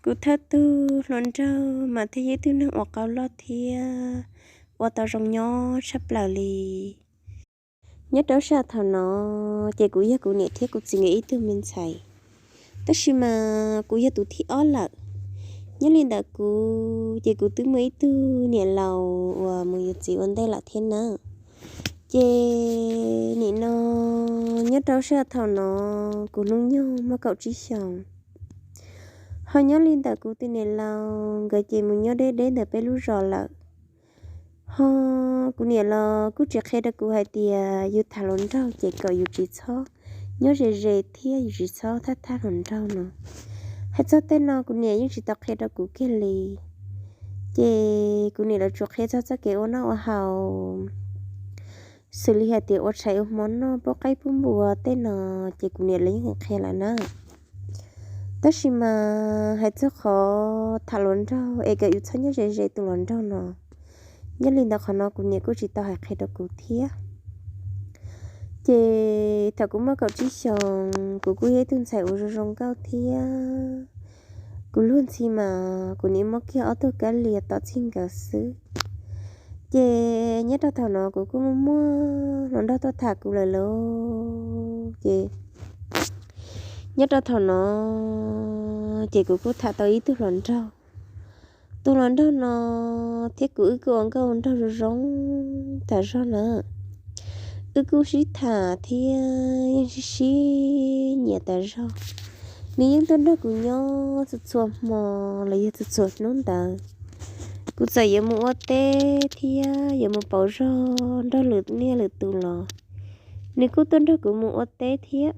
Kuv thawj tug hluas nraug mas thiaj yog ib tug neeg uas qauv loj thiab ua tau zoo nyob tshaj plaws li. Nyob rau sij hawm thaum no, ces kuv yog kuv niam thiab kuv txiv nkawd ib tug me ntxhais, tab sis mas kuv yog tus thib ob lawm. Nyob li ntawm kuv ces kuv twb muaj ib tug niam laus uas mus yuav txiv ua ntej lawm thiab nawb. Ces nim no, nyob rau sij hawm thaum no, kuv hnub nyoog muaj kaum tsib xyoos. Ho nyob li ntawm kuv tus niam laus nkawd ces mus nyob deb deb ntawm peb lub zos lawm. Ho kuv niam los kuj tsis qhia rau kuv hais tias yus tham hluas nraug ces kom yus tsis txhob nyob ze ze thiab yus tsis txhob thab thab hluas nraug no. Hais txog tej no kuv niam yeej tsis tau qhia rau kuv kiag li. Ces kuv niam lawv tsuas qhia txog txoj kev ua noj ua haus, xws li hais tias ua tshais ua hmo noj, pub qaib pub npua tej no, ces kuv niam lawv yeej qhia lawm na. Tab sis mas hais txog qhov tham hluas nraug es kom yus txhob nyob ze ze tus hluas nraug no, nyob li ntawd qhov no kuv niam kuj tsis tau hais qhia rau kuv thiab. Ces thaum kuv muaj kaum tsib xyoos, kuv kuj yog ib tug ntxhais uas zoo zoo nkauj thiab. Kuv luag ntxhi mas kuv nim muab kiag ob tug kab lias tom txij nkawm xwb. Ces nyob rau thaum no kuv kuj muaj hluas nraug tuaj tham kuv lawm lauj. Ces nyob rau thaum no, ces kuv kuj tham tau ib tug hluas nraug. Tus hluas nraug no thiab kuv wb kuj ua nkauj ua nraug zoo zoo tas zog na. Wb kuj sib tham thiab yeej sib sib nyiam tas zog. Nws yeej tuaj nrog kuv nyob txhua txhua hmo los yog txhua txhua hnub ntawd. Kuv txawm yuav mus ua teb thiab yuav mus pauv zog nrog lwm niaj lwm tus los nws kuj tuaj nrog kuv mus ua teb thiab.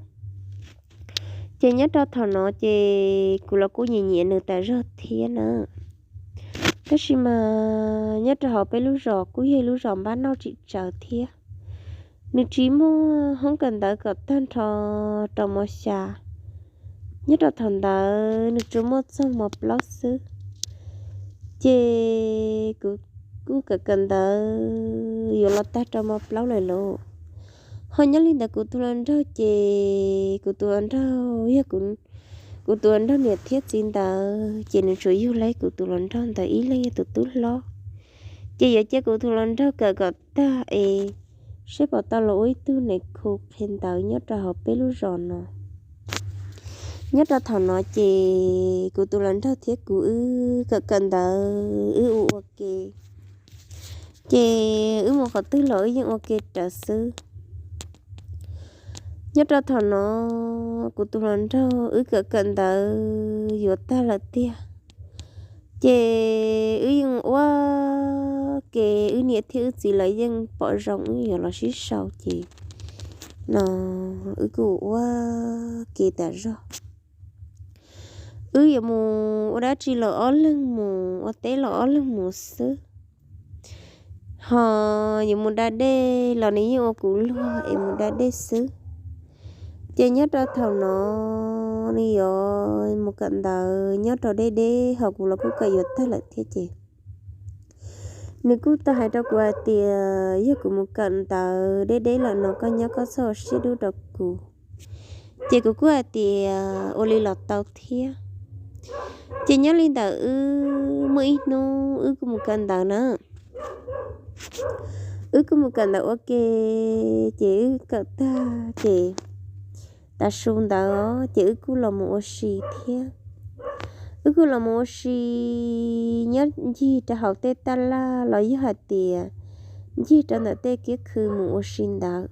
Ces nyob rau thaum no ces kuv los kuj nyiam nyiam nws tas zog thiab na. Tab sis mas nyob rau hauv peb lub zos kuj yog ib lub zos npab noj tsim tsaws thiab. Nws tsis muaj hoob kawm ntawv kom tag nrho rau mos xya. Nyob rau thaum ntawd nws tsuas muaj txog mos plaub xwb. Ces kuv kuj kawm kawm ntawv yuav los tag rau mos plaub lawm lauj. Ho nyob li ntawd kuv tus hluas nraug ces kuv tus hluas nraug yog kuv tus hluas nraug niam thiab txiv ntawd ces nws tsuas yug li kuv tus hluas nraug ntawd ib leeg yog tus tub hlob. Ces yuav cia kuv tus hluas nraug kawm kom tag es seb puas tau los ua ib tug neeg khu qhia ntawv nyob rau hauv peb lub zos no. Nyob rau thaum no ces kuv tus hluas nraug thiab kuv wb kawm kawm ntawv wb ua ua ke, ces wb mus qhov twg los wb yeej ua ke rawv xwb. Nyob rau thaum no kuv tus hluas nraug wb kawm kawm ntawv yuav tag lawm tiag, ces wb yeej ua ke, wb niam thiab wb txiv lawv yeej pom zoo wb yuav los sib sau ces no wb kuj ua ke tas zog. Wb yuav mus ua dab tsi los ob leeg mus, ua teb los ob leeg mus xwb. Ho yuav mus da dej los nws yeej ua kuv luag es mus da dej xwb. Ces nyob rau thaum no nws yuav mus kawm ntawv nyob rau deb deb ho kuv los kuj kawm yuav tag lawm thiab ces nws kuj tau hais rau kuv hais tias yog kuv mus kawm ntawv deb deb lawm no koj nyob koj txhob ua siab dub rau kuv. Ces kuv kuj hais tias ua li los tau thiab. Ces nyob li ntawd wb muaj ib hnub wb kuj mus kawm ntawv na. Wb kuj mus kawm ntawv ua ke, ces wb kawm tag ces tav su ntawd ces wb kuj los mus ua si thiab. Wb kuj los mus ua si nyob ncig rau hauv tej taj laj los yog hais tias ncig rau ntawm tej kiab khw mus ua si ntawd.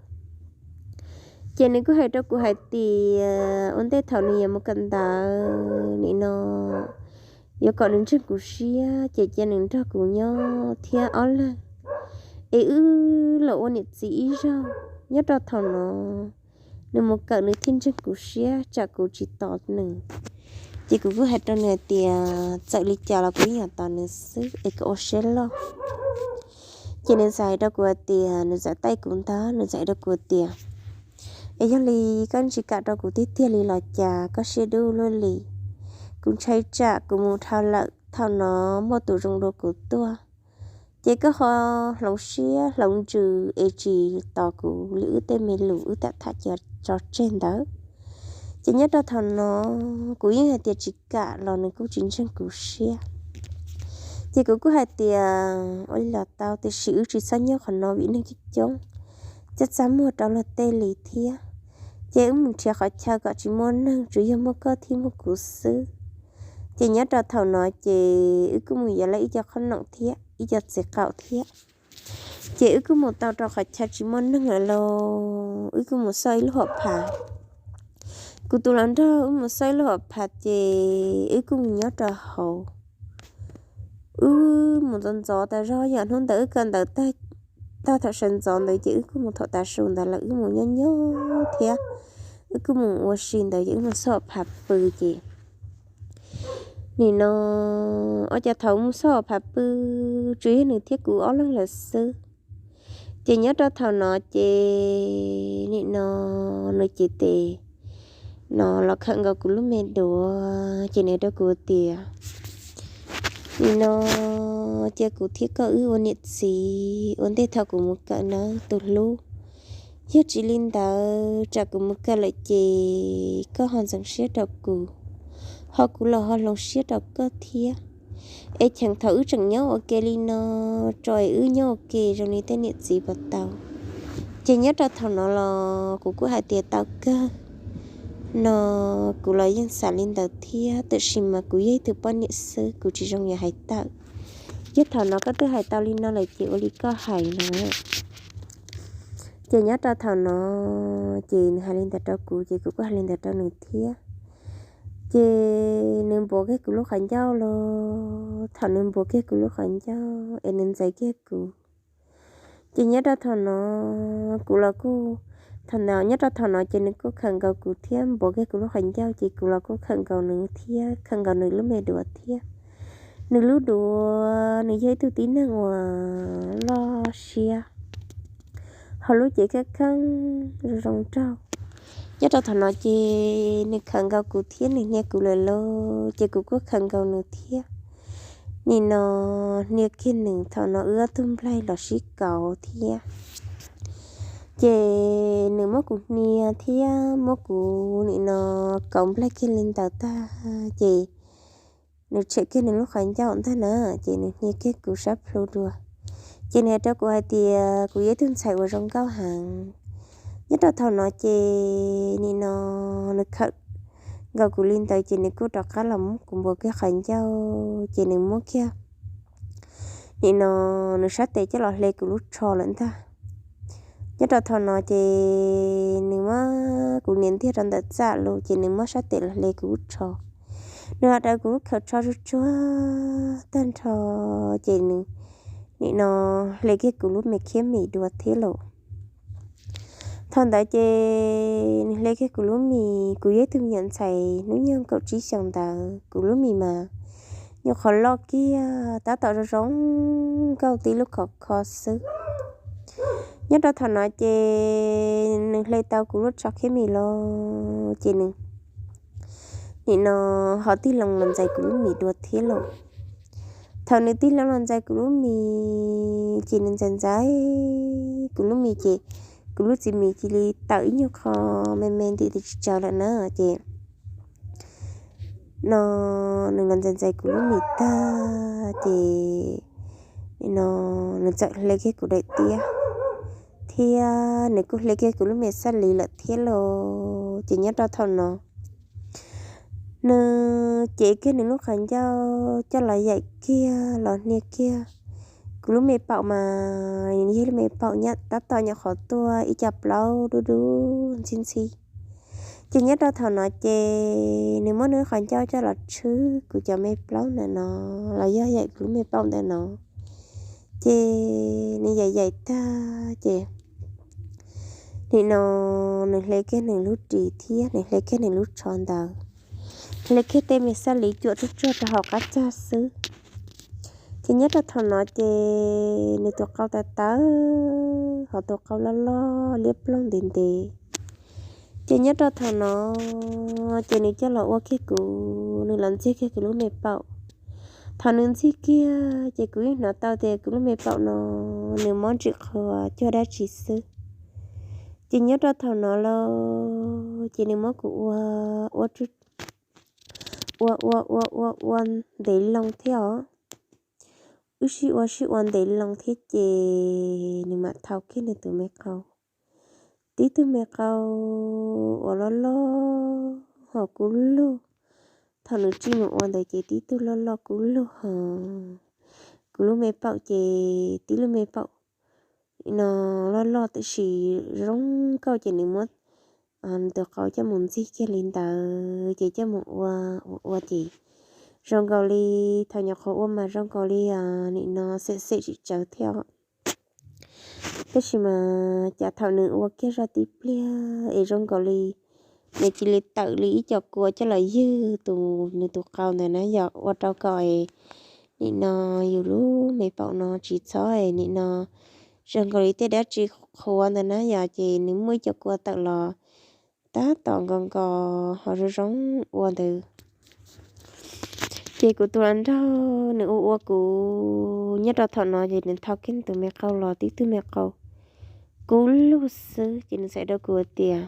Ces nws kuj hais rau kuv hais tias ua ntej thaum nws yuav mus kawm ntawv nim no yuav kom nws ntseeg kuv siab ces cia nws nrog kuv nyob thiab ob leeg es wb los ua niam txiv ib zaug. Nyob rau thaum no nws mus kawm nws thiaj ntseeg kuv siab tsam kuv tsis tos nws. Ces kuv kuj hais rau nws hais tias txawm li cas los kuv yeej yuav tos nws xwb es kom ua siab loj. Ces nws txawm hais rau kuv hais tias, nws txawm taij kuv ntag, nws txawm hais rau kuv tias, es yog li koj tsis kam rau kuv tiag tiag li los cas koj siab dub luaj li? Kuv ntshai tsam kuv mus dhau lawm thaum no muaj tus zoo dua kuv tuaj, ces koj ho hloov siab hloov ntsws es tsis tos kuv li wb tej me lus wb tham tham tso tseg ntawd. Ces nyob rau thaum no kuv yeej hais tias tsis kam los nws kuj tsis ntseeg kuv siab. Ces kuv kuj hais tias ua li los tau, tiam sis wb tsis txhob nyob qhov no vim neeg coob coob, coj txaj muag rau luag tej li thiab. Ces wb mus nrhiav qhov chaw kom tsis muaj neeg, tsuas yog muaj koj thiab muaj kuv xwb. Ces nyob rau thaum no ces wb kuj mus yuav lawv ib co qhob noom thiab ib co txiv qaum thiab. Ces wb kuj mus tau rau qhov chaw tsis muaj neeg lawm lauj, wb kuj mus xauj ib lub hom phav. Kuv tus hluas nraug wb mus xauj ib lub hom phav ces wb kuj mus nyob rau hauv. Wb mus ntxov ntxov tas zog, yog hnub ntawd wb kawm ntawv tag, tag thaum sawv ntxov ntawd ces wb kuj mus thaum tav su ntawd lawm, wb mus nyob nyob thiab. Wb kuj mus ua si ntawd ces wb mus xauj hom phav pw ces nim no ob cov thaum mus xauj hom phav pw, tsuas yog nws thiab kuv ob leeg lawm xwb. Ces nyob rau thaum no ces nim no nws ces tes no los khawm nkaus kuv lub me duav ces nws rau kuv tias, nim no cia kuv thiab koj wb ua niam txiv ua ntej thaum kuv mus kawm nawb tus hlub. Yog tsis li ntawd tsam kuv mus kawm lawm ces koj ho ntxeev siab rau kuv, ho kuv los ho hloov siab rau koj thiab. Es cheem thaum wb tseem nyob ua ke li no tso es wb nyob ua ke zoo li tej niam txiv puas tau? Ces nyob rau thaum no los kuv kuj hais tias tau kawg, no kuv los yeej xav li ntawd thiab, tiam sis mas kuv yog ib tug poj niam xwb kuv tsis zoo yuav hais tawm. Yog thaum no koj twb hais tau li no lawm ces ua li koj hais no. Ces nyob rau thaum no ces nws hais li ntawd rau kuv ces kuv kuj hais li ntawd rau nws thiab. Ces nws npuav kiag kuv lub qhov ncauj los, thaum nws npuav kiag kuv lub qhov ncauj es nws ntxais kiag kuv. Ces nyob rau thaum no kuv los kuj, thaum ntawd nyob rau thaum no ces nws kuj khawm nkaus kuv thiab npuav kiag kuv lub qhov ncauj ces kuv los kuj khawm nkaus nws thiab khawm nkaus nws lub me duav thiab. Nws lub duav nws yog ib tug tib neeg uas loj siab, ho lub cev kheej kheej zoo zoo nraug. Nyob rau thaum no ces nws khawm nkaus kuv thiab nws hnia kuv lawm lauj, ces kuv kuj khawm nkaus nws thiab. Nim no hnia kiag nws, thaum no wb ob tug nplaig los sib kauv thiab. Ces nws muab kuv hnia thiab muab kuv nim no kauv nplaig kiag li ntawd tag ces nws tshem kiag nws lub qhov ncauj ntag na, ces nws hnia kiag kuv sab plhu dua. Ces nws hais rau kuv hais tias kuv yog ib tug ntxhais uas zoo nkauj heev. Nyob rau thaum no ces nim no nws khawm nkaus kuv li ntawd ces nws kuj rov qab los muab kuv npuav kiag qhov ncauj ces nws muab kiag nim no nws sab tes coj los hle kuv lub tsho lawm ntag. Nyob rau thaum no ces nws muab kuv nias ntiag rau ntawm txaj los ces nws muab sab tes los hle kuv lub tsho. Nws los raws kuv lub khaum tsho tsuag tsuag tag nrho ces nws nim no hle kiag kuv lub me khiab mis dua thiab lauj. Thaum ntawd ces nws hle kiag kuv lub mis, kuv yog ib tug me nyuam ntxhais hnub nyoog kaum tsib xyoos ntawd, kuv lub mis mas nyuam qhuav loj kiag tab tom zoo zoo nkauj tib lub khov kho xwb. Nyob rau thaum no ces nws hle tau kuv lub tsho khiab mis los ces nws nim no ho tig loo los ntxais kuv lub mis dua thiab lauj. Thaum nws tig loo los ntxais kuv lub mis ces nws ntxais ntxais kuv lub mis ces kuv lub txiv mis cia li tawm ib nyuag qho me me ntim tsis tsawg lawm na ces no nws los ntxais ntxais kuv lub mis tag ces no nws txawm hle kiag kuv daim tiab thiab nws kuj hle kiag kuv lub me xab li lawm thiab lauj. Ces nyob rau thaum no nws cev kiag nws lub qhov ncauj coj los yaim kiag los hnia kiag kuv lub me paum mas yog lub me paum nyab tab tom nyuam qhuav tuaj ib co plaub dub dub ntxhib ntxhib. Ces nyob rau thaum no ces nws muab nws lub qhov ncauj coj los tshwb kuv cov me plaub ntawm no los yog yaim kuv lub me paum ntawm no. Ces nws yaim yaim tag ces nim no nws hle kiag nws lub ris thiab nws hle kiag nws lub tsho ntawd, hle kiag tej me xab li cuam tsuj tsuag rau hauv qab txag xwb. Ces nyob rau thaum no ces nws tus qau tawv tawv ho tus qau loj loj liab ploog ntev ntev. Ces nyob rau thaum no ces nws coj los ua kiag kuv, nws los ntxig kiag kuv lub me paum. Thaum nws ntxig kiag ces kuv yeej hnov tau tias kuv lub me paum no nws mob ntsim qhua cuag dab tsi xwb. Ces nyob rau thaum no lauj, ces nws muab kuv ua, ua, ua ua ua ua ntev loo thiab os. Wb sib ua sib ua ntev loo thiab ces nws mam thau kiag nws tus me qau. Tib tug me qau uas loj loj hos kub lug. Thaum nws tsis mus ua ntawd ces tib tug loj loj kub lug hos kuv lub me paum ces tib lub me paum no loj loj tiam sis zoo nkauj ces nws muab nws tus qau coj mus ntxig kiag li ntawd ces coj mus ua, ua ua ces zoo nkaus li, thaum nyuam qhuav ua mas zoo nkaus li nim no xem xem tsis tsawv thiab. Tab sis mas cas thaum nws ua kiag zaj tib pliag es zoo nkaus li nws cia li tawm li ib co kua coj los ywg tus, nws tus qau ntawd na yog ua rau kom nim no yus lub me paum no tsis txhob nim no zoo nkaus li tej dab tsi qhuav ntawd na yog ces nws muaj ib co kua tawm los tab tom nkaus nkaus ho zoo zoo ua ntawd. Ces kuv tus hluas nraug nws ua ua kuv nyob rau thaum no ces nws thau kiag tus me qau los tib tug me qau kub lug xwb ces nws txawm hais rau kuv tias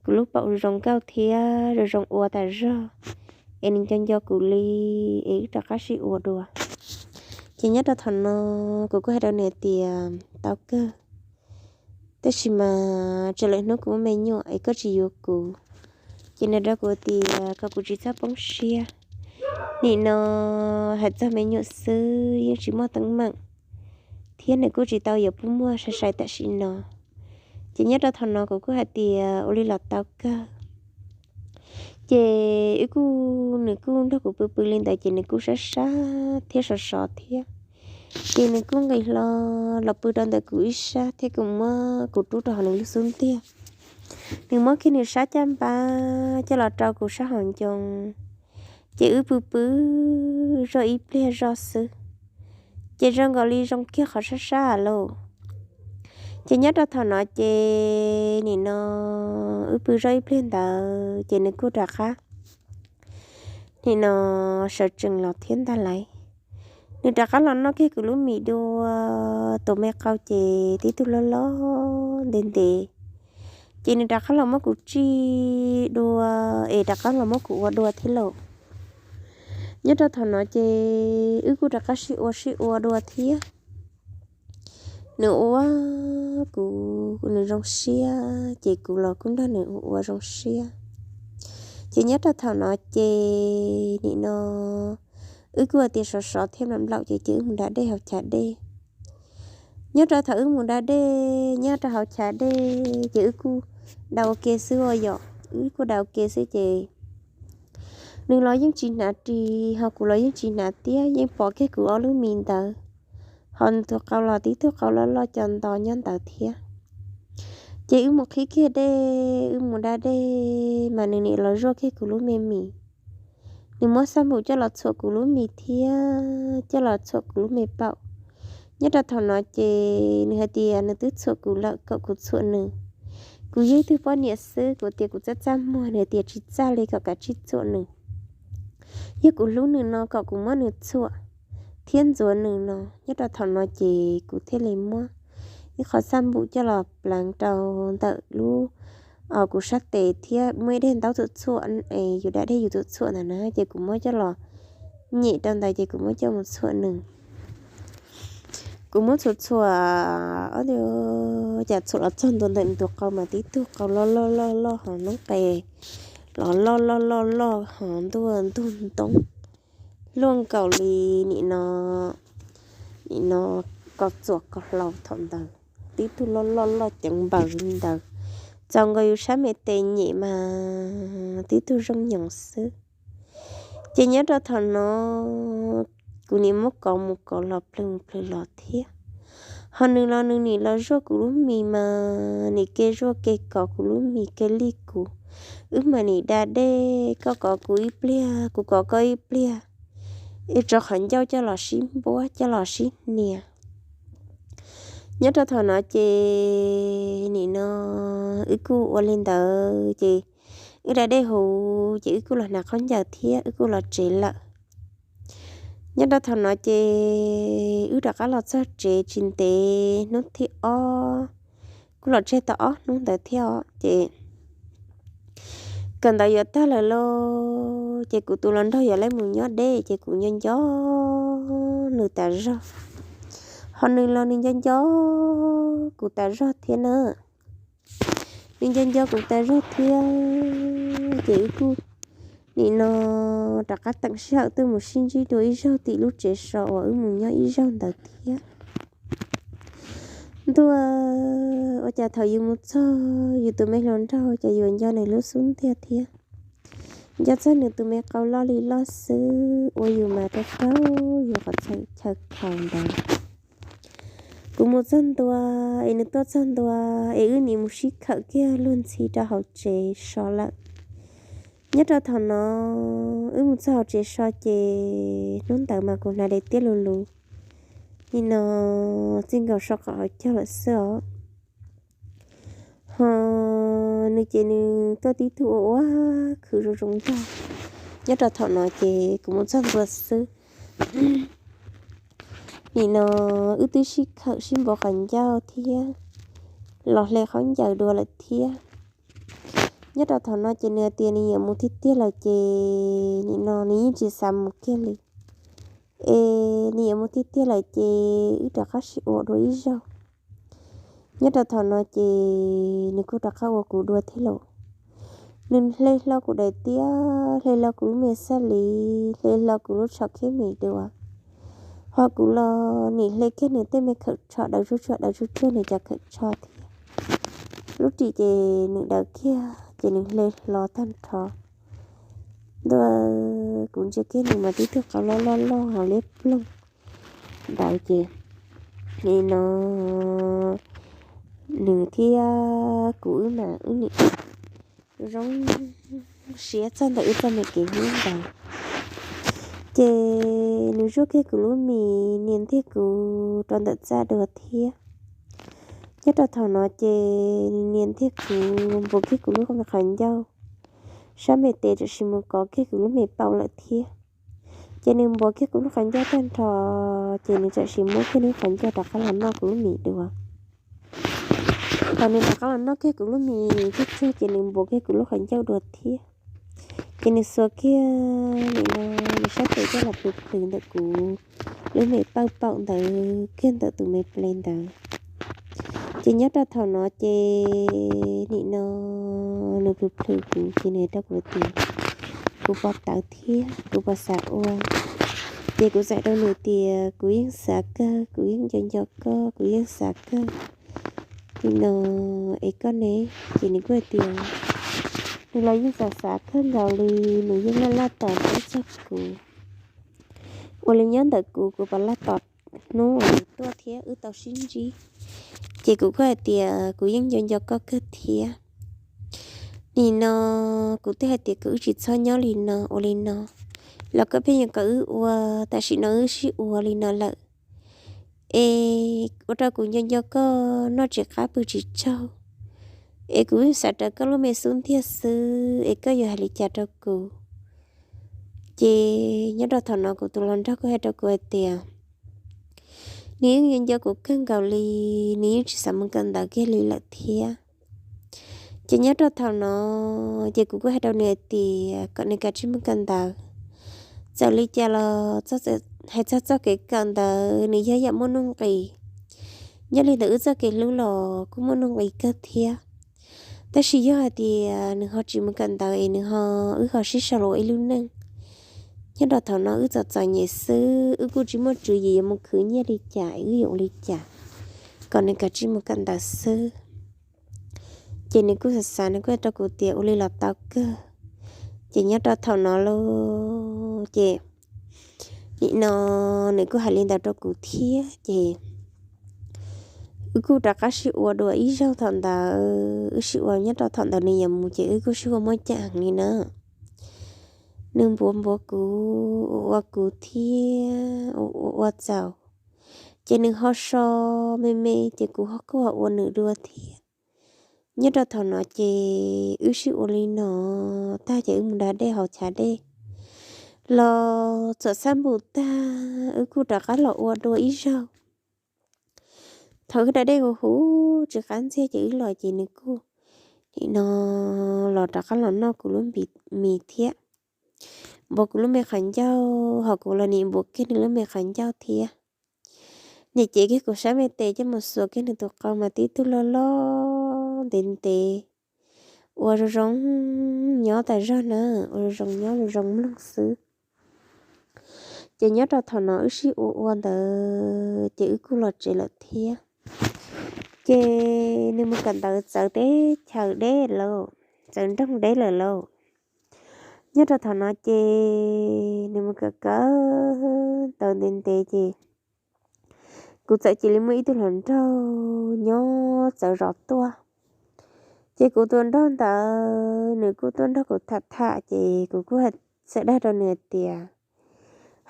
kuv lub paum zoo nkauj thiab zoo zoo ua tas zog es nws nco nco kuv li es wb rov qab sib ua dua. Ces nyob rau thaum no kuv kuj hais rau nws tias tau kawg, tab sis mas tsam lawm hnub kuv muaj me nyuam es koj tsis yuav kuv. Ces nws rau kuv tias kom kuv tsis txhob poob siab, nim no hais txog me nyuam xwb yeej tsis muaj teeb meem thiab nws kuj tsis tau yuav pub muag sai sai tam sim no. Ces nyob rau thaum no kuv kuj hais tias ua li los tau kawg. Ces wb kuj, nws kuj nrog kuv pw pw li ntawd ces nws kuj sab sab thiab sov sov thiab. Ces nws kuj nqis hlo los pw rau ntawm kuv ib sab thiab kuv muab kuv rub rau hauv nws lub xub ntiag. Nws muab kiag nws sab caj npab coj los rau kuv sab hauv ncoo. Ces wb pw pw zoj ib pliag zoj xwb, ces zoo nkaus li zoo kiag qhov sab sab lauj. Ces nyob rau thaum no ces nim no wb pw zoj ib pliag ntawd ces nws kuj rov qab nim no sawv tsees los thiab ntag lauj. Nws rov qab los noj kiag kuv lub mis dua, tus me qau ces tib tug loj loj ntev ntev. Ces nws rov qab los muab kuv tsij dua es rov qab los muab kuv ua dua thiab lauj. Nyob rau thaum no ces wb kuj rov qab sib ua sib ua dua thiab. Nws ua kuv, nws zoo siab ces kuv los kuj nrog nws ua ua zoo siab. Ces nyob rau thaum no ces nim no wb kuj hais tias sov sov thiab nplaum nplaum ces ces wb mus da dej hauv chav dej. Nyob rau thaum wb mus da dej nyob rau hauv chav dej ces wb kuj da ua ke xwb ua yom, wb kuj da ua ke xwb ces nws los yeej tsis hnav ris ho kuv los yeej tsis hnav tiab, yeej pom kiag kuv ob lub mis ntawd, ho nws tus qau los tib tug qau loj loj co nto nyob ntawd thiab. Ces wb mus qhib kiag dej, wb mus da dej mas nws nim los zuaj kiag kuv lub me mis. Nws muab xab npum coj los txhuam kuv lub mis thiab coj los txhuam kuv lub me paum. Nyob rau thaum no ces nws hais tias nws twb txhuam kuv lawm kom kuv txhuam nws. Kuv yog ib tug poj niam xwb, kuv tias kuv txaj txaj muag, nws tias tsis txaj li, kom kav tsij txhuam nws. Yog kuv hlub nws no kom kuv muab nws txhuam thiab ntxuav nws no. Nyob rau thaum no ces kuv thiaj li muab ib qho xab npum coj los pleev rau ntawm lub, kuv sab tes thiab muaj ib daim ntaub txhuam txhuam, yus da dej yus txhuam txhuam ntawd na, ces kuv muab coj los nyem rau ntawd ces kuv muab coj mus txhuam nws. Kuv muab txhuam txhuam, ob, cas txhuam los txog ntua ntawm nws tus qau mas tib tug qau loj loj loj loj hos noob qes los loj loj loj loj hos ntuj ntoo luaj nkaus li nim no, nim no ko txuas ko hlau thaum ntawd, tib tug loj loj loj ceev npaws li ntawd. Txaus nkaus yus sab me tes nyem mas tib tug zoo nyoos xwb. Ces nyob rau thaum no kuv nim muab kov mus kov los plhws mus plhws los thiab. Ho nws los nws nim los zuaj kuv lub mis mas nim ke zuaj ke kov kuv lub mis ke lij kuv. Wb mas nim da dej, koj kov kuv ib pliag kuv kov koj ib pliag, es tso qhov ncauj coj los sib npuab coj los sib hnia. Nyob rau thaum no ces nim no wb kuj ua li ntawd ces wb da dej huv ces wb kuj los hnav khaub ncaws thiab wb kuj los tsev lawm. Nyob rau thaum no ces wb rov qab los txog tsev tsis ntev hnub thib ob, kuj los tseg tau ob hnub ntawd thiab os. Ces kawm ntawv yuav tag lawm lauj, ces kuv tus hluas nraug yuav mus nyob deb, ces kuv nco nco nws tas zog, ho nws los nws nco nco kuv tas zog thiab na. Nws nco nco kuv tas zog thiab, ces wb kuj nim no rov qab teem sij hawm tuaj mus sib ntsib dua ib zaug tim lub tsev so uas wb mus nyob ib zaug ntawd thiab. Ntuj, ua cas thaum yus mus txog yus tus me hluas nraug ces yuav nco nws lub xub ntiag thiab, nco txog nws tus me qau loj li loj xwb, ua yus mas rau rau yus qhov chaw khaus ntawd. Kuv mus txog ntua, es nws tuaj txog ntua, es wb nim mus sib khawm kiag luag ntxhi rau hauv tsev so lawm. Nyob rau thaum no, wb mus txog hauv tsev so ces hnub ntawd mas kuv hnav daim tiab lus lus, nim no txij nkaus so qhov hauv caug lawm xwb os. Ho nws ces nws tuaj tib tug ua ua khwv zoo zoo ntag. Nyob rau thaum no ces kuv mus txog ntua xwb, nim no wb twb sib khawm sib npuav qhov ncauj thiab los hle khaub ncaws dua lawm thiab. Nyob rau thaum no ces nws hais tias nws yuav mus tiag tiag lawm ces nim no nws yeej tsis xav mus kiag li. Es nws yuav mus tiag tiag lawm ces wb rov qab sib ua dua ib zaug. Nyob rau thaum no ces nws kuj rov qab ua kuv dua thiab lauj. Nws hle hlo kuv daim tiab, hle hlo kuv lub me xab li, hle hlo kuv lub tsho khib mis dua. Ho kuv los nim hle kiag nws tej me khawm tsho daws tsuj tsuag daws tsuj tsuag nws cov khawm tsho thiab. Lub ris ces nws daws kiag ces nws hle hlo tag nrho. Ntuj, kuv ntsia kiag nws mas tib tug qau loj loj loj hauv liab ploog ntawd ces nim no nws thiab kuv wb mas wb nim zoo siab txog ntawm wb txoj me kev hlub ntawd. Ces nws zuaj kiag kuv lub mis nias ntiag kuv rau ntawm txaj dua thiab. Nyob rau thaum no ces nws nias ntiag kuv npuav kiag kuv lub qhov ncauj, sab me tes tam sim mus kov kiag kuv lub me paum lawm thiab. Ces nws npuav kiag kuv lub qhov ncauj tag nrho, ces nws tam sim muab kiag nws qhov ncauj rov qab los noj kuv lub mis dua. Thaum nws rov qab los noj kiag kuv lub mis tsuj tsuag ces nws npuav kiag kuv lub qhov ncauj dua thiab. Ces nws xuas kiag nim no nws sab tes coj los plhws plhws ntawm kuv lub me paum paum ntawd kiag ntawm tus me ple ntawd. Ces nyob rau thaum no ces nim no nws plhws plhws kuv ces nws hais rau kuv tias kuv puas tawv thiab kuv puas xav ua. Ces kuv txawm hais rau nws tias kuv yeej xav kawg, kuv yeej nco nco koj, kuv yeej xav kawg. Nim no es koj ne? Ces nws kuj hais tias nws los yeej xav xav kawg nkaus li, nws yeej laj laj tos txog kuv. Ua li nyob ntawm kuv, kuv puas laj tos hnub uas nws tuaj thiab wb tau sib ntsib? Ces kuv kuj hais tias kuv yeej nco nco koj kawg thiab. Nim no kuv twb hais tias kom wb tsis txhob nyob li no ua li no los koj pheej yuav kom wb ua, tam sim no wb sib ua li no lawm. Es ua rau kuv nco nco koj noj tsis qab pw tsis tsaug, es kuv xav rawv koj lub me xub ntiag xwb es koj yuav hais li cas rau kuv? Ces nyob rau thaum no kuv tus hluas nraug kuj hais rau kuv hais tias nws yeej nco nco kuv kawg nkaus li, nws yeej tsis xav mus kawm ntawv kiag li lawm thiab. Ces nyob rau thaum no ces kuv kuj hais rau nws hais tias kom nws kav tsij mus kawm ntawv. Txawm li cas los hais txog txoj kev kawm ntawv nws yog yam muaj nuj nqis. Nyob li ntawm wb txoj kev hlub los kuj muaj nuj nqis kawg thiab. Tab sis yog hais tias nws ho tsis mus kawm ntawv es nws ho, wb ho sib sau los ua ib lub neej, nyob rau thaum no wb txom txom nyem xwb, wb kuj tsis muaj tswv yim yuav mus khwv nyiaj li cas es wb yuav ua li cas, kom nws kav tsij mus kawm ntawv xwb. Ces nws kuj xav xav nws kuj hais rau kuv tias ua li los tau kawg. Ces nyob rau thaum no lauj ces nim no nws kuj hais li ntawd rau kuv thiab ces wb kuj rov qab sib ua dua ib zaug thaum ntawd, wb sib ua nyob rau thaum ntawd nws yuav mus ces wb kuj sib ua muaj caj heev li na. Nws npuav npuav kuv, ua ua kuv thiab ua ua ua txaus, ces nws ho so me me ces kuv ho kuj ho ua nws dua thiab. Nyob rau thaum no ces wb sib ua li no tag ces wb mus da dej hauv chav dej los txawm xab npum tag wb kuj rov qab los ua dua ib zaug. Thaum wb da dej huv huv tsis qab ntxiag ces wb los ces nws kuj nim no los rov qab los noj kuv lub mis thiab, npuav kuv lub me qhov ncauj, ho kuv los nim npuav kiag nws lub me qhov ncauj thiab. Nim cev kiag kuv sab me tes coj mus xuas kiag nws tus qau mas tib tug loj loj ntev ntev, ua zoo zoo nyob tas zog na, ua zoo zoo nyob zoo zoo mloog xwb. Ces nyob rau thaum no wb sib ua ua ntawd ces wb kuj los tsev lawm thiab. Ces nws mus kawm ntawv txawv teb chaws deb lawm, txawv nroog deb lawm lauj. Nyob rau thaum no ces nws mus kawm kawm ntawv ntev ntev ces kuv txawm cia li muaj ib tug hluas nraug nyob txawv zov tuaj. Ces kuv tus nraug ntawd nws kuj tuaj nrog kuv tham tham ces kuv kuj txawm dag rau nws hais tias,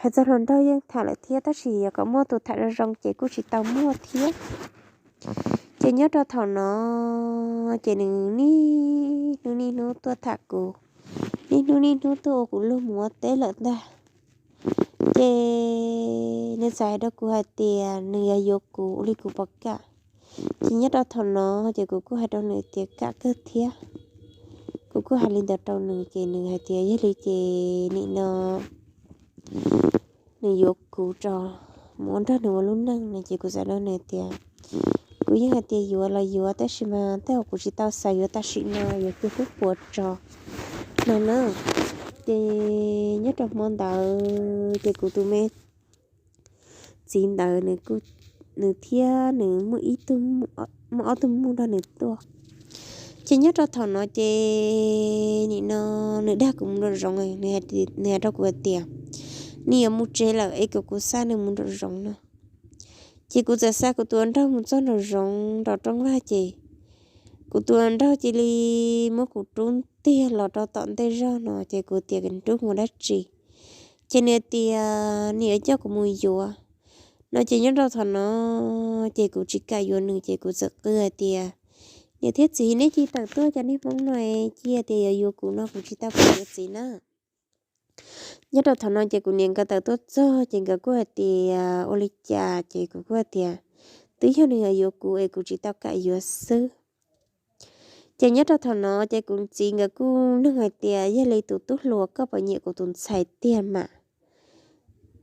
hais txog hluas nraug yeej tham lawm thiab tab sis yog kom muaj tus tham zoo zoo ces kuj tsis tau muaj thiab. Ces nyob rau thaum no ces nws niaj hnub niaj hnub tuaj tham kuv, niaj hnub niaj hnub tuaj ua kuv luag mus ua teb lawm ntag. Ces nws txawm hais rau kuv hais tias nws yuav yuav kuv ua li kuv puas kam. Ces nyob rau thaum no ces kuv kuj hais rau nws tias kam kawg thiab. Kuv kuj hais li ntawd rau nws ces nws hais tias yog li ces nim no nws yuav kuv rau mus ua nrog nws ua lub neej no ces kuv txawm rau nws tias kuv yeej hais tias yuav los yuav tab sis mas tej zaum kuv tsis tau xav yuav tam sim no, yuav cia twb puas tso no na. Ces nyob rau hmo ntawd ces kuv tus me txiv ntawd nws thiab nws muaj ib tug, muaj ob tug muj nrog nws tuaj. Ces nyob rau thaum no ces nim no nws dag kuv mus nraum zoov, nws hais rau kuv hais tias nws yuav mus tsev lawm es kom kuv xa nws mus nraum zoov no. Ces kuv txawm xa kuv tus nraug mus txog nraum zoov nraum rooj vag ces kuv tus nraug cia li muab kuv rub ntiag los rau tom ntej zog no ces kuv tias rub mus dab tsi. Ces nws tias nws yuav coj kuv mus yuav no ces nyob rau thaum no ces kuv tsis kam yuav nws ces kuv txawm qw hais tias niam thiab txiv, neb cia li tawm tuaj, cov niag hmoob no cia li tias yuav yuav kuv no kuv tsis tau kam yuav txiv na. Nyob rau thaum no ces kuv niam nkawd tawm tuaj txog ces nkawd kuj hais tias ua li cas ces kuv kuj hais tias twb yog nws yuav yuav kuv es kuv tsis tau kam yuav xwb. Ces nyob rau thaum no ces kuv txiv nkawd kuj nug hais tias yog li tus tub hluas koj puas nyiam kuv tus ntxhais tiag mas.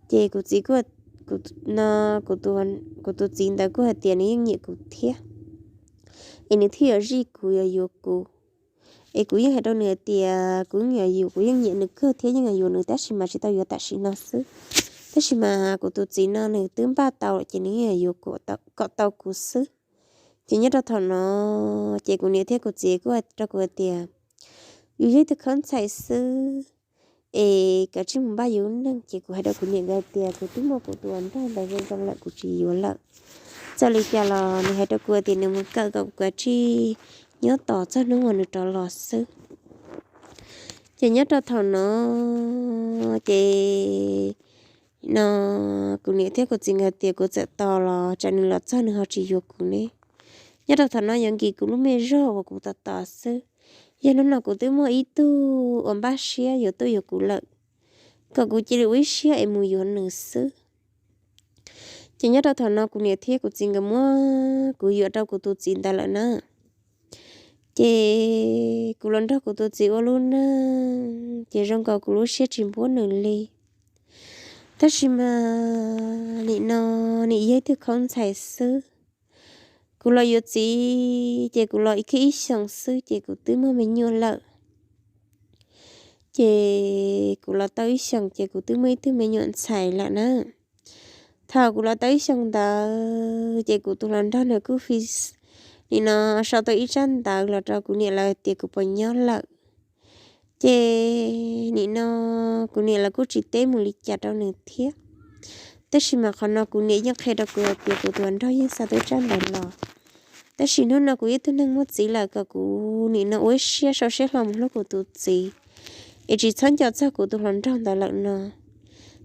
Ces kuv txiv, kuv tus txiv ntawd kuj hais tias nws yeej nyiam kuv thiab, es nws thiaj yuav zij kuv yuav yuav kuv. Es kuv yeej hais rau nws hais tias kuv yeej yuav, kuv yeej nyiam nws kawg thiab yeej yuav yuav nws tab sis mas tsis tau yuav tam sim no xwb. Tab sis mas kuv tus txiv no nws twb npaj tau lawm ces nws yeej yuav yuav kom tau kuv xwb. Ces nyob rau thaum no ces kuv niam thiab kuv txiv kuj hais rau kuv hais tias yus yog ib tug khaub ntxhais xwb es koj tsis mus npaj yus neej. Ces kuv hais rau kuv niam nkawd hais tias kuv twb muaj kuv tus nraug ntawd zoo zoo lawm kuv tsis yuav lawm. Txawm li cas los nws hais rau kuv tias nws mus kawm kom kuv tsis nyob tos txog hnub uas nws rov los xwb. Ces nyob rau thaum no ces no kuv niam thiab kuv txiv nkawd tias kuv txawm tos los tsam nws los txog nws ho tsis yuav kuv ne. Nyob rau thaum no yuav nkim kuv lub me zog uas kuv tos tos xwb. Yog hnub no kuv twb muaj ib tug uas npaj siab yuav tuaj yuav kuv lawm, kom kuv cia li ua ib siab es mus yuav nws xwb. Ces nyob rau thaum no kuv niam thiab kuv txiv nkawd muab kuv yuam rau kuv tus txiv ntawd lawm na. Ces kuv los nrog kuv tus txiv ua lub neej ces zoo nkaus kuv lub siab tsis npuab nws li. Tab sis mas nim no nws yog ib tug khaub ntxhais xwb. Kuv los yuav txiv ces kuv los ib kiag ib xyoos xwb ces kuv twb muaj me nyuam lawm. Ces kuv los tau ib xyoos ces kuv twb muaj ib tug me nyuam ntxhais lawm na. Thaum kuv los tau ib xyoos ntawd ces kuv tus hluas nraug nws kuj fi, nim no sau tau ib tsab ntawv los rau kuv niam lawv tias kuv puas nyob lawm. Ces nim no kuv niam lawv kuj tsis teb mus li cas rau nws thiab. Tab sis mas qhov no kuv niam yeej qhia rau kuv hais tias kuv tus hluas nraug yeej xa tau tsab ntawv los. Tab sis hnub no kuv yog tug neeg muaj txiv lawm kom kuv nim no ua ib siab sau siab hlo mus hlub kuv tus txiv, es tsis txhob nco txog kuv tus hluas nraug ntawd lawm no.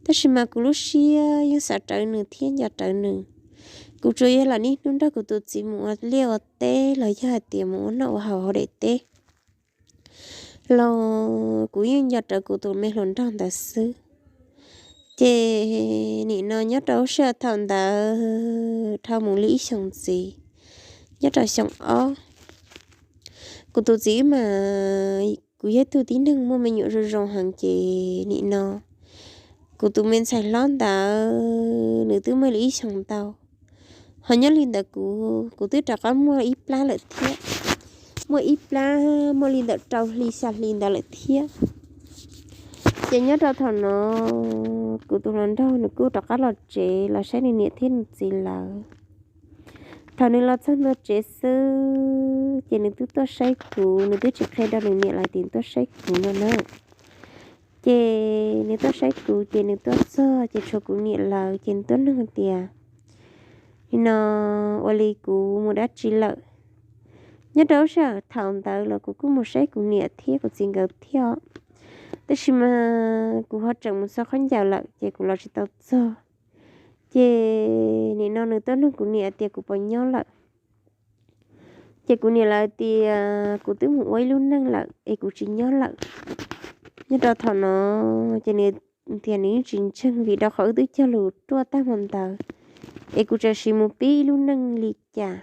Tab sis mas kuv lub siab yeej xav rawv nws thiab nco rawv nws. Kuv tsuas yog lam niaj hnub nrog kuv tus txiv mus ua liaj ua teb los yog hais tias mus ua noj ua haus hauv daim teb los kuv yeej nco rawv kuv tus me hluas nraug ntawd xwb. Ces nim no nyob rau lub sij hawm thaum ntawd dhau mus li ib xyoos ntxiv, nyob rau xyoo ob, kuv tus txiv mas kuv yog ib tug tib neeg muaj me nyuam zoo zoo heev ces nim no kuv tus me ntxhais hlob ntawd nws twb muaj li ib xyoos ntau. Ho nyob li ntawd kuv, kuv twb rov qab muaj ib plab lawm thiab, muaj ib plab muaj li ntawm rau hli xya hli ntawd lawm thiab. Ces nyob rau thaum no kuv tus hluas nraug nws kuj rov qab los tsev los saib nws niam thiab nws txiv lawv. Thaum nws los txog ntua tsev xwb ces nws twb tuaj saib kuv, nws twb tsis qhia rau nws niam lawv tias tuaj saib kuv no na. Ces nws tuaj saib kuv ces nws tuaj txog ces tshuav kuv niam lawv ces nws tuaj nug tias, nim no ua li kuv mus dab tsi lawm? Nyob rau lub sij hawm thaum ntawd los kuv kuj mus saib kuv niam thiab kuv txiv nkawd thiab, tab sis mas kuv ho tseem mus txog khaub ncaws lawm ces kuv los tsis tau txog. Ces nim no nws tuaj nug kuv niam tias kuv puas nyob lawm. Ces kuv niam lawv tias kuv twb mus ua ib lub neej lawm es kuv tsis nyob lawm. Nyob rau thaum no ces nws tias nws yeej tsis ntseeg vim rau qhov wb twb cog lus ruaj tag hmo ntawd es kuv tseem sim mus pib ib lub neej li cas.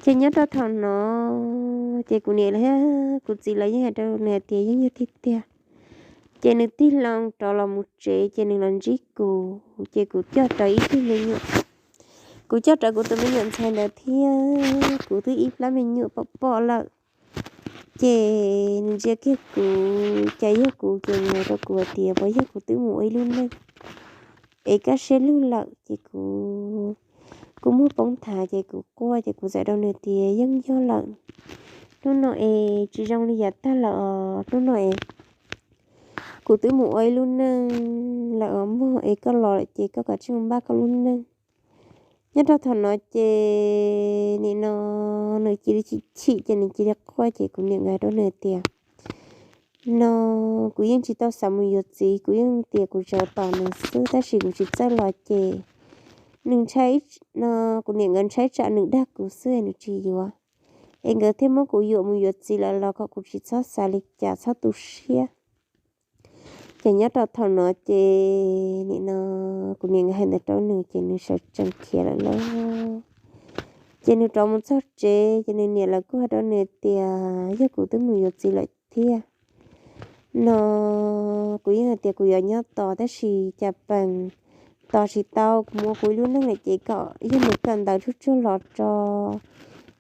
Ces nyob rau thaum no ces kuv niam thiab kuv txiv lawv yeej hais rau nws hais tias yeej yog tiag tiag. Ces nws tig loo rov los mus tsev ces nws los ntsib kuv ces kuv coj rawv ib tug me nyuam, kuv coj rawv kuv tus me nyuam ntxhais ntawd thiab kuv twb ib plab me nyuam pom pom lawm. Ces nws ntsia kiag kuv, cas yog kuv ces nws hais rau kuv hais tias puas yog kuv twb mus ua ib lub neej es kaj siab lug lawm ces kuv kuj muab poob nthav ces kuv quaj ces kuv txawm rau nws tias yeej yog lawm. Hnub no es tsis zoo li yav tag lawm os, hnub no es kuv twb mus ua ib lub neej lawm os mog, es koj los lawm ces koj kav tsij npaj koj lub neej. Nyob rau thaum no ces nim no nws cia li chim chim ces nws cia li quaj ces kuv niam nkawd hais rau nws tias no kuv yeej tsis tau xav mus yuav txiv, kuv yeej tias kuv tsuas tos nws xwb tab sis kuv tsis txawj los ces nws ntshai, no kuv niam nkawd ntshai tsam nws dag kuv xwb nws tsis yuav, es nkawd thiaj muab kuv yuam mus yuav txiv lawm los kom kuv tsis txhob xav li cas txhob tu siab. Ces nyob rau thaum no ces nim no kuv niam nkawd hais ntawd rau nws ces nws sawv tsees khiav lawm lauj. Ces nws rov mus txog tsev ces nws niam lawv kuj hais rau nws tias yog kuv twb mus yuav txiv lawm thiab no kuv yeej hais tias kuv yuav nyob tos tab sis cas pees tos tsis tau, kuv mus ua kuv ib lub neej lawm ces kom yog nws kawm ntawv tsuag tsuag los tso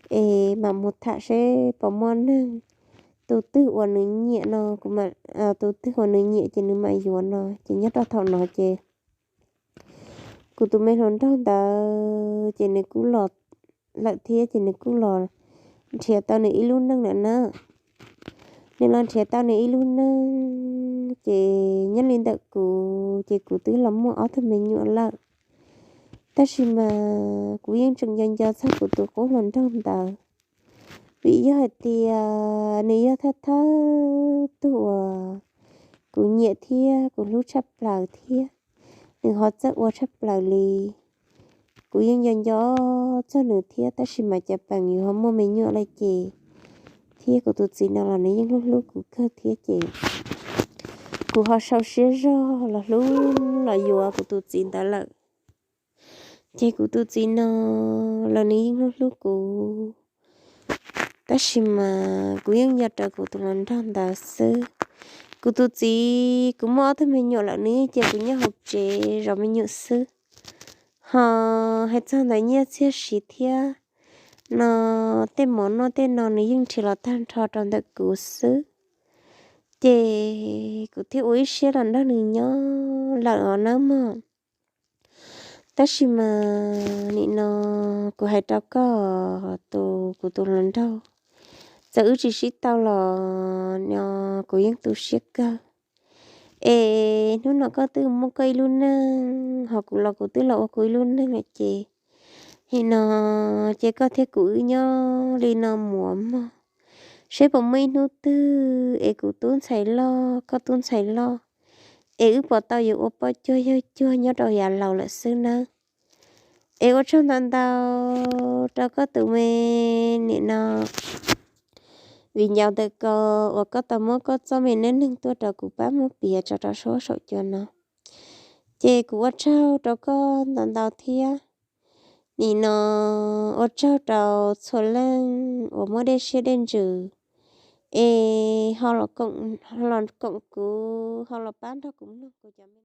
es mam mus tham seb puas muaj neeg, tus twg uas nws nyiam no, kuv mam, tus twg uas nws nyiam ces nws mam yuav no. Ces nyob rau thaum no ces kuv tus me hluas nraug ntawd ces nws kuj los lawm thiab ces nws kuj los nrhiav tau nws ib lub neej lawm na. Nws los nrhiav tau nws ib lub neej ces nyob li ntawm kuv ces kuv twb los muaj ob tug me nyuam lawm. Tab sis mas kuv yeej tseem nco nco txog kuv tus qub hluas nraug ntawd, vim yog hais tias nws yog thawj thawj tug uas kuv nyiam thiab kuv hlub tshaj plaws thiab nws ho txawj ua tshaj plaws li. Kuv yeej nco nco txog nws thiab tab sis mas cas peem yus ho muaj me nyuam lawm ces, thiab kuv tus txiv no los nws yeej hlub hlub kuv kawg thiab ces kuv ho sau siab zog los hlub los yuav kuv tus txiv ntawd lawm. Ces kuv tus txiv no los nws yeej hlub hlub kuv, tab sis mas kuv yeej nco rawv kuv tus hluas nraug ntawd xwb. Kuv tus txiv kuv muaj ob tug me nyuam lawm nws yeej cia kuv nyob hauv tsev zov me nyuam xwb. Ho hais txog ntawm nyiaj txiag siv thiab no tej mov noj tej no nws yeej nrhiav los tag nrho rau ntawm kuv xwb. Ces kuv thiaj ua ib siab los nrog nws nyob lawm os nawb mog. Tab sis mas nim no kuv hais rau koj tus, kuv tus hluas nraug, txawm wb tsis sib tau los no kuv yeej tu siab kawg. Es hnub no koj twb muaj koj ib lub neej ho kuv los kuv twb los ua kuv ib lub neej lawm ces, nim no ces koj thiab kuv wb nyob li no mus mog, seb puas muaj ib hnub twg es kuv tub ntxhais loj koj tub ntxhais loj es wb puas tau yuav ua poj cuag yawg cuag nyob rau yav laus lawm xwb nawb. Es ua tsaug ntau ntau rau koj tus me nim no viv ncaus ntawm ko uas koj tau muab koj txoj me neej neeg tuaj rau kuv pab muab piav tso rau suab saum cua no. Ces kuv ua tsaug rau koj ntau ntau thiab. Nim no ua tsaug rau txhua leej uas muaj dej siab dej ntsws es ho los koom kuv, ho los pab nrog kuv mloog kuv cov